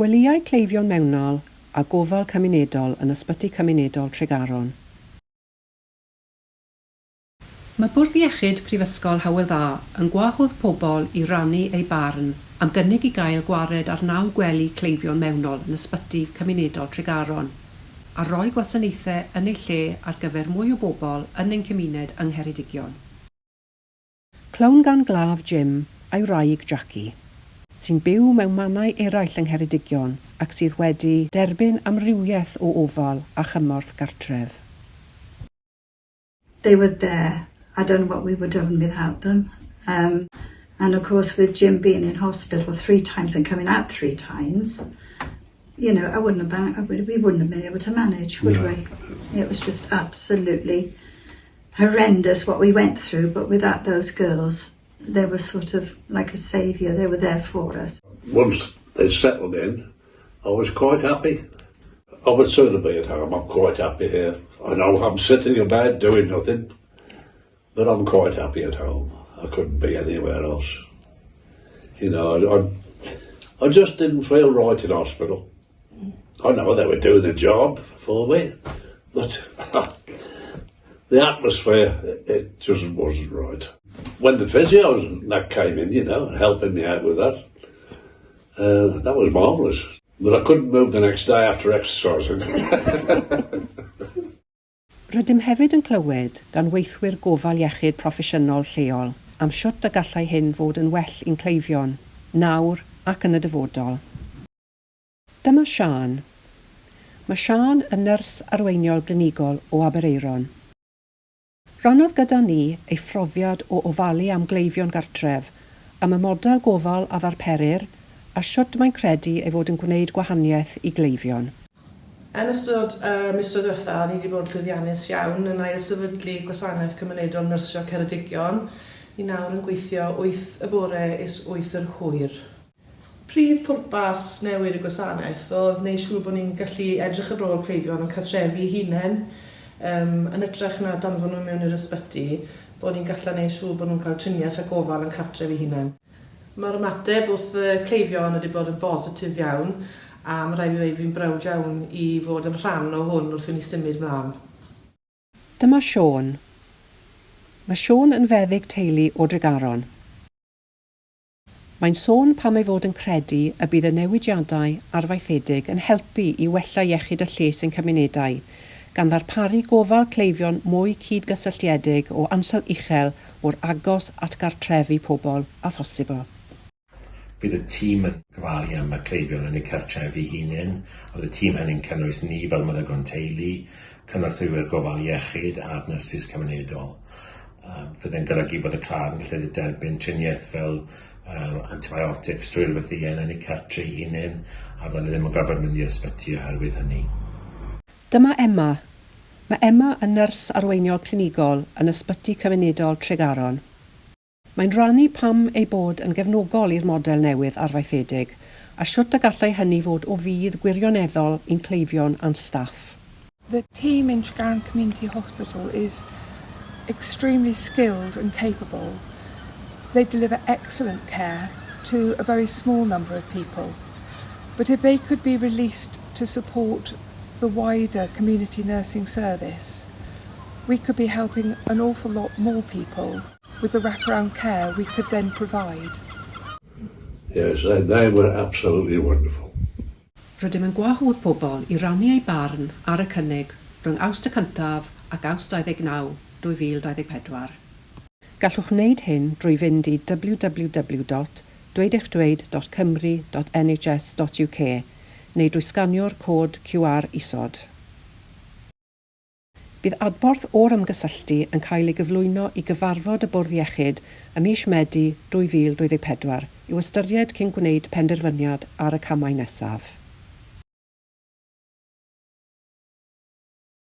Gwelyau cleifion mewnol a gofal cymunedol yn Ysbyty Cymunedol Tregaron. Mae Bwrdd Iechyd Prifysgol Hywel Dda yn gwahodd pobl i rannu eu barn am gynnig i gael gwared ar naw gwely cleifion mewnol yn Ysbyty Cymunedol Tregaron a rhoi gwasanaethau yn eu lle ar gyfer mwy o bobl yn ein cymuned yng Ngheredigion. Clywn gan glaf Jim a'i wraig Jackie, sy'n byw mewn mannau eraill yng Ngheredigion ac sydd wedi derbyn amrywiaeth o ofal a chymorth gartref. They were there. I don't know what we would have done without them. Um, and of course, with Jim being in hospital three times and coming out three times, you know, I wouldn't have been, I would, we wouldn't have been able to manage, would no. we? It was just absolutely horrendous what we went through, but without those girls, they were sort of like a saviour. They were there for us. Once they settled in, I was quite happy. I would sooner be at home. I'm quite happy here. I know I'm sitting in bed doing nothing, but I'm quite happy at home. I couldn't be anywhere else. You know, I, I, I just didn't feel right in hospital. I know they were doing the job for me, but the atmosphere, it, it just wasn't right. When the physios that came in, you know, helping me out with that, uh, that was marvellous. But I couldn't move the next day after exercising. Rydym hefyd yn clywed gan weithwyr gofal iechyd proffesiynol lleol am sut y gallai hyn fod yn well i'n cleifion, nawr ac yn y dyfodol. Dyma Siân. Mae Siân yn nyrs arweiniol glinigol o Aberaeron. Rhannodd gyda ni ei phrofiad o ofalu am gleifion gartref, am y model gofal a ddarperir, a sut mae'n credu ei fod yn gwneud gwahaniaeth i gleifion. Yn ystod y misoedd diwetha, ni wedi bod yn llwyddiannus iawn yn ailsefydlu gwasanaeth cymunedol nyrsio Ceredigion. Ni nawr yn gweithio 8 y bore is 8 yr hwyr. Prif pwrpas newid y gwasanaeth oedd wneud siŵr bod ni'n gallu edrych ar ôl cleifion yn cartrefi eu hunain, yym, yn hytrach na danfon nhw mewn i'r ysbyty, bod ni'n gallu wneud siŵr bod nhw'n cael triniaeth a gofal yn cartref eu hunain. Mae'r ymateb wrth y cleifion wedi bod yn bositif iawn, a ma' raid fi weud fi'n browd iawn i fod yn rhan o hwn wrth i ni symud mlaen. Dyma Siôn. Mae Siôn yn feddyg teulu o Dregaron. Mae'n sôn pam ei fod yn credu y bydd y newidiadau arfaethedig yn helpu i wella iechyd a lles ein cymunedau, gan ddarparu gofal cleifion mwy cyd-gysylltiedig o ansawdd uchel mor agos at gartrefi pobl â phosibl. Bydd y tîm yn gofalu am y cleifion yn eu cartrefi hunain, a bydd y tîm hynny'n cynnwys ni fel meddygon teulu, cynorthwywyr gofal iechyd a'r nyrsys cymunedol. Fydde'n golygu bod y claf yn gallu derbyn triniaeth fel uh, antibiotics trwy'r wythïen yn eu cartre eu hunain a fydden nhw ddim yn gorfod mynd i'r ysbyty oherwydd hynny. Dyma Emma. Mae Emma yn nyrs arweiniol clinigol yn Ysbyty Cymunedol Tregaron. Mae'n rhannu pam ei bod yn gefnogol i'r model newydd arfaethedig a sut y gallai hynny fod o fudd gwirioneddol i'n cleifion a'n staff. The team in Tregaron Community Hospital is extremely skilled and capable. They deliver excellent care to a very small number of people. But if they could be released to support the wider community nursing service, we could be helping an awful lot more people with the wraparound care we could then provide. Yes, they, they were absolutely wonderful. Rydym yn gwahodd pobl i rannu eu barn ar y cynnig rhwng Awst y cyntaf ac Awst 29, 2024. Gallwch wneud hyn drwy fynd i www.dweudeichddweud.cymru.nhs.uk neu drwy sganio'r cod QR isod. Bydd adborth o'r ymgysylltu yn cael ei gyflwyno i gyfarfod y Bwrdd Iechyd ym mis Medi 2024 i'w ystyried cyn gwneud penderfyniad ar y camau nesaf.